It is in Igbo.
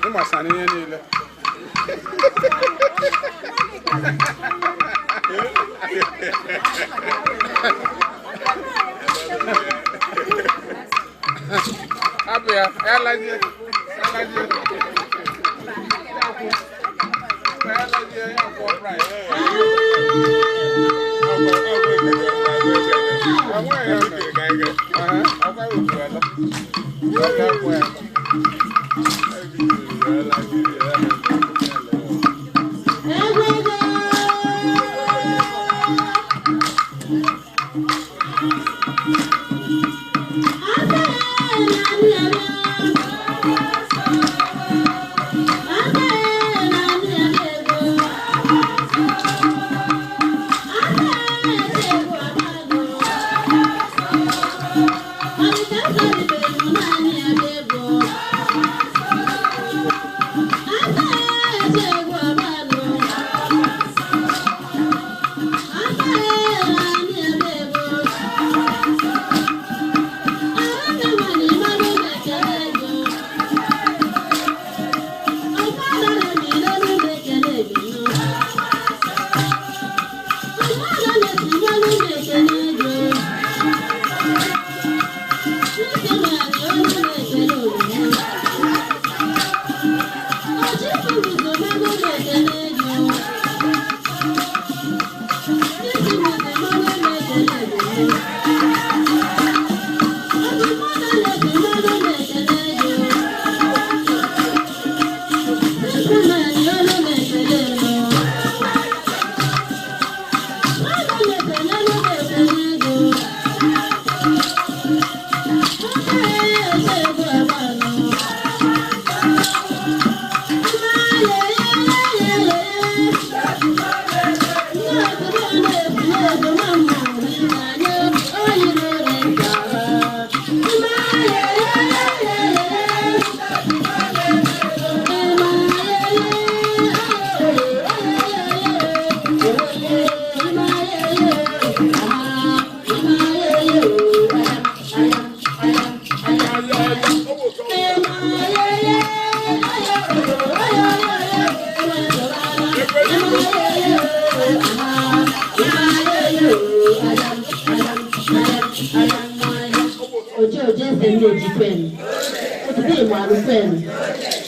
Ịgbasara ihe niile. Hapụ ya, ya lazie, ya lazie. Ya kwụ. Ya lazie, ya kwụọ price. Ọkwa otu ala. Ọ ga-akwụ ya. Oje oje ese ndị oji kwen. Otubo Igbo alụ kwen.